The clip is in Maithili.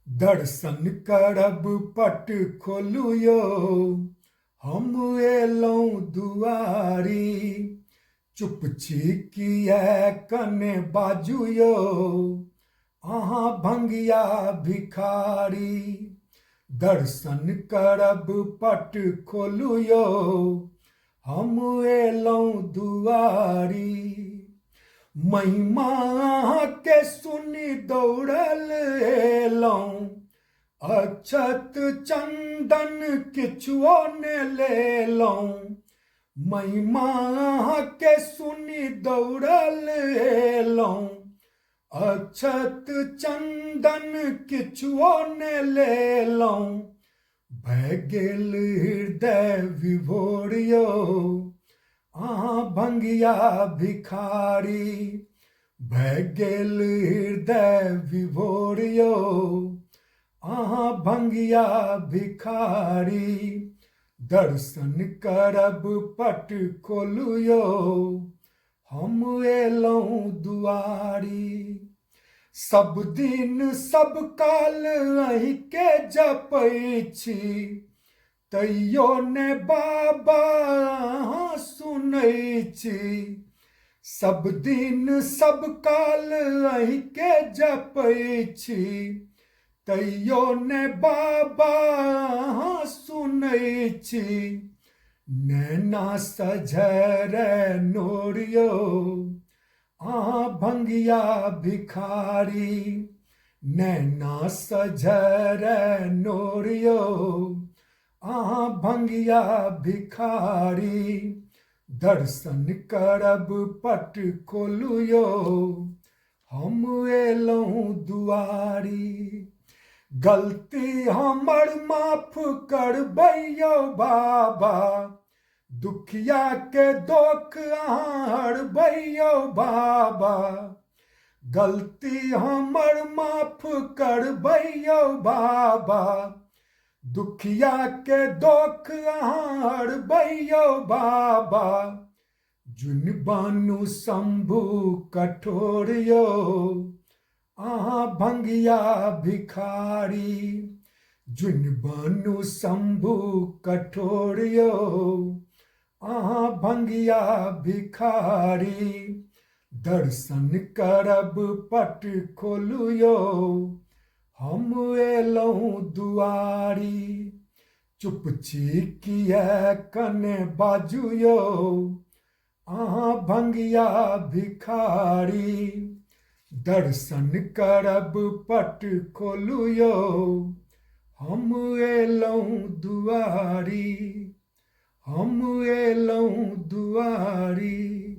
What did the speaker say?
दर्शन करब पट खोलू यौ, हम एलहुँ दुआरी। चुप छी किए कने बाजू यौ, अहाँ भंगिया भिखारी। दर्शन करब पट खोलू यौ, हम एलहुँ दुआरी। महिमा अहाँके सुनि दौड़ल एलहुँ, अक्षत चंदन किछुओ ने लेलहुँ। महिमा अहाँके सुनि दौड़ल एलहुँ, अक्षत चंदन किछुओ ने लेलहुँ। भए गेल हृदय विभोर यौ, अहाँ भंगिया भिखारी। भए गेल हृदय विभोर यौ, अहाँ भंगिया भिखारी। दर्शन करब पट खोलू यौ, हम एलहुँ दुआरी। सब दिन सब काल अहीँके जपै छी, तैयो ने बाबा अहाँ सुनै छी। सब दिन सब काल अहीँके जपै छी, तैयो ने बाबा अहाँ सुनै छी। नैना सझर नोर यौ, अहाँ भंगिया भिखारी। नैना सझर नोर यौ, अहाँ भंगिया भिखारी। दर्शन करब पट खोलू यौ, हम एलहुँ दुआरी। गलती हमर माफ करबै यौ बाबा, दुखिया के दोख अहाँ हरबै यौ बाबा। गलती हमर माफ करबै यौ बाबा, दुखिया के दोख अहाँ हरबै यौ बाबा। जुनि बानू शम्भू कठोर यौ, अहाँ भंगिया भिखारी। जुनि बानू शम्भू कठोर यौ, अहाँ भंगिया भिखारी। दर्शन करब पट खोलू यौ, हम एलहुँ दुआरी। चुप छी किए कने बाजू यौ, अहाँ भंगिया भिखारी। दर्शन करब पट खोलू यौ, हम एलहुँ दुआरी। हम एलहुँ दुआरी।